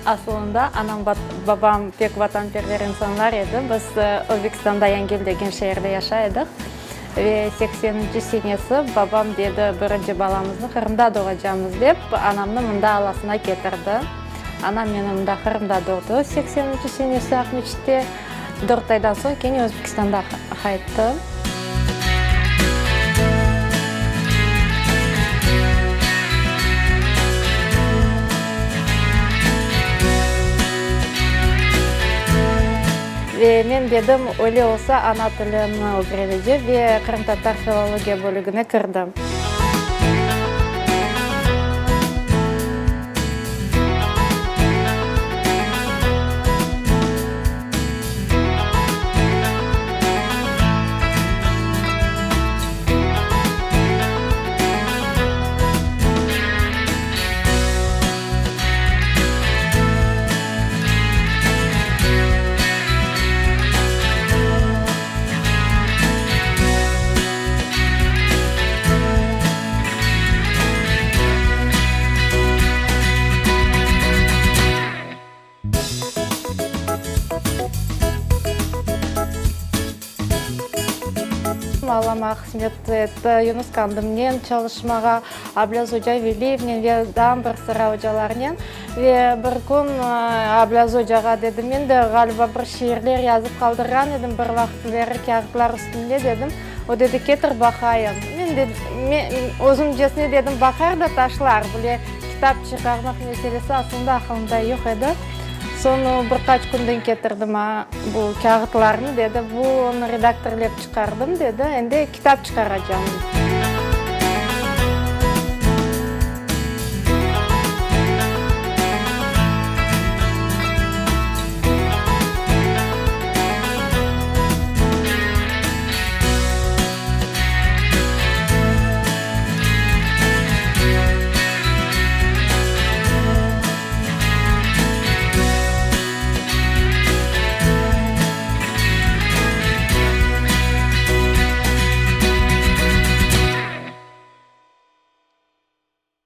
Asılında, anam, babam pek vatanperver insanlar edi. Biz Özbekistanda Yangel degen şeerde yaşay edik. Ve sekseninci senesi babam dedi, birinci balamıznı Qırımda doğacamız dep, anamnı mında alasına ketirdi. Anam meni mında Qırımda doğdı, sekseninci senesi Aqmeçitte. Dört aydan soñ kene Özbekistanda qayttı. Ve men dedim, öyle olsa, ana tilini ögrenecem ve qırımtatar filologiya bölügine kirdim. Alla maña qısmet etti Yunus Qandımnen çalışmağa, Ablâz oca Veliyevnen ve daa bir sıra ocalarnen. Ve bir kün Ablâz ocağa dedim, men de ğaliba bir şiirler yazıp qaldırğan edim bir vaqıtları kâğıtlar üstünde dedim. O dedi, ketir baqayım. Men de, özümcesine dedim, baqar da taşlar, bile kitap çıqarmaq meselesi aslında aqılımda yoq edi. Soñ o bir qaç künden ketirdi maña bu kâğıtlarnı, dedi, bunı redaktorlep çıqardım, dedi, endi kitap çıqaracağım.